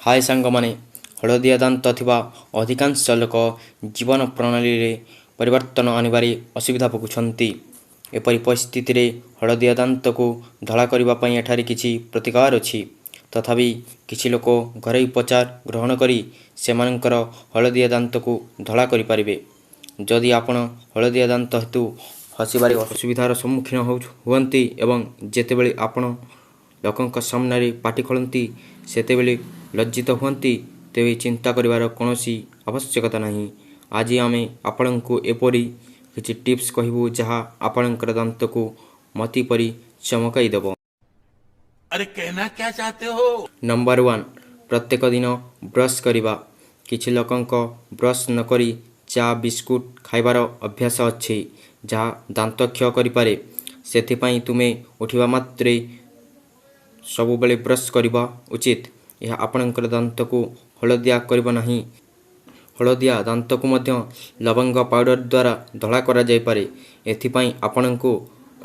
ହାଏ ସାଙ୍ଗମାନେ, ହଳଦିଆ ଦାନ୍ତ ଥିବା ଅଧିକାଂଶ ଲୋକ ଜୀବନ ପ୍ରଣାଳୀରେ ପରିବର୍ତ୍ତନ ଆଣିବାରେ ଅସୁବିଧା ଭୋଗୁଛନ୍ତି। ଏପରି ପରିସ୍ଥିତିରେ ହଳଦିଆ ଦାନ୍ତକୁ ଧଳା କରିବା ପାଇଁ ଏଠାରେ କିଛି ପ୍ରତିକାର ଅଛି। ତଥାପି, କିଛି ଲୋକ ଘରୋଇ ଉପଚାର ଗ୍ରହଣ କରି ସେମାନଙ୍କର ହଳଦିଆ ଦାନ୍ତକୁ ଧଳା କରିପାରିବେ। ଯଦି ଆପଣ ହଳଦିଆ ଦାନ୍ତ ହେତୁ ହସିବାରେ ଅସୁବିଧାର ସମ୍ମୁଖୀନ ହୁଅନ୍ତି ଏବଂ ଯେତେବେଳେ ଆପଣ ଲୋକଙ୍କ ସାମ୍ନାରେ ପାଟି ଖୋଲନ୍ତି ସେତେବେଳେ ଲଜ୍ଜିତ ହୁଅନ୍ତି, ତେବେ ଚିନ୍ତା କରିବାର କୌଣସି ଆବଶ୍ୟକତା ନାହିଁ। ଆଜି ଆମେ ଆପଣଙ୍କୁ ଏପରି କିଛି ଟିପ୍ସ କହିବୁ ଯାହା ଆପଣଙ୍କର ଦାନ୍ତକୁ ମୋତି ପରି ଚମକାଇଦେବ। अरे, कहना क्या चाहते हो? ନମ୍ବର 1, ପ୍ରତ୍ୟେକ ଦିନ ବ୍ରଶ କରିବା। କିଛି ଲୋକଙ୍କ ବ୍ରଶ ନକରି ଚା ବିସ୍କୁଟ ଖାଇବାର ଅଭ୍ୟାସ ଅଛି, ଯାହା ଦାନ୍ତ କ୍ଷୟ କରିପାରେ। ସେଥିପାଇଁ ତୁମେ ଉଠିବା ମାତ୍ରେ ସବୁବେଳେ ବ୍ରଶ କରିବା ଉଚିତ। ଏହା ଆପଣଙ୍କର ଦାନ୍ତକୁ ହଳଦିଆ କରିବ ନାହିଁ, ହଳଦିଆ ଦାନ୍ତକୁ ମଧ୍ୟ ଲବଙ୍ଗ ପାଉଡର ଦ୍ୱାରା ଧଳା କରାଯାଇପାରେ। ଏଥିପାଇଁ ଆପଣଙ୍କୁ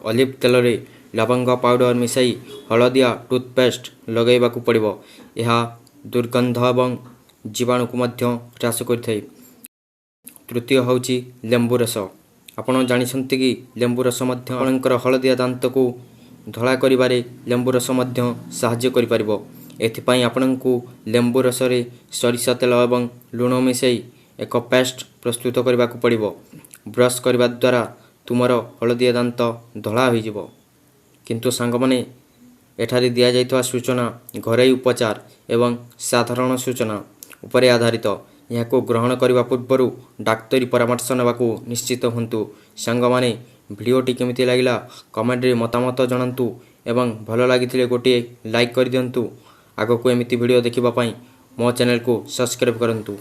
ଅଲିଭ୍ ତେଲରେ ଲବଙ୍ଗ ପାଉଡର ମିଶାଇ ହଳଦିଆ ଟୁଥପେଷ୍ଟ ଲଗାଇବାକୁ ପଡ଼ିବ। ଏହା ଦୁର୍ଗନ୍ଧ ଏବଂ ଜୀବାଣୁକୁ ମଧ୍ୟ ହ୍ରାସ କରିଥାଏ। ତୃତୀୟ ହେଉଛି ଲେମ୍ବୁ ରସ। ଆପଣ ଜାଣିଛନ୍ତି କି ଲେମ୍ବୁ ରସ ମଧ୍ୟ ଆପଣଙ୍କର ହଳଦିଆ ଦାନ୍ତକୁ ଧଳା କରିବାରେ ଲେମ୍ବୁ ରସ ମଧ୍ୟ ସାହାଯ୍ୟ କରିପାରିବ। ଏଥିପାଇଁ ଆପଣଙ୍କୁ ଲେମ୍ବୁ ରସରେ ସୋରିଷ ତେଲ ଏବଂ ଲୁଣ ମିଶାଇ ଏକ ପେଷ୍ଟ ପ୍ରସ୍ତୁତ କରିବାକୁ ପଡ଼ିବ। ବ୍ରଶ କରିବା ଦ୍ୱାରା ତୁମର ହଳଦିଆ ଦାନ୍ତ ଧଳା ହୋଇଯିବ। କିନ୍ତୁ ସାଙ୍ଗମାନେ, ଏଠାରେ ଦିଆଯାଇଥିବା ସୂଚନା ଘରୋଇ ଉପଚାର ଏବଂ ସାଧାରଣ ସୂଚନା ଉପରେ ଆଧାରିତ। ଏହାକୁ ଗ୍ରହଣ କରିବା ପୂର୍ବରୁ ଡାକ୍ତରୀ ପରାମର୍ଶ ନେବାକୁ ନିଶ୍ଚିତ ହୁଅନ୍ତୁ। ସାଙ୍ଗମାନେ, ଭିଡ଼ିଓଟି କେମିତି ଲାଗିଲା କମେଣ୍ଟରେ ମତାମତ ଜଣାନ୍ତୁ ଏବଂ ଭଲ ଲାଗିଥିଲେ ଗୋଟିଏ ଲାଇକ୍ କରିଦିଅନ୍ତୁ। ଆଗକୁ ଏମିତି ଭିଡ଼ିଓ ଦେଖିବା ପାଇଁ ମୋ ଚ୍ୟାନେଲକୁ ସବସ୍କ୍ରାଇବ୍ କରନ୍ତୁ।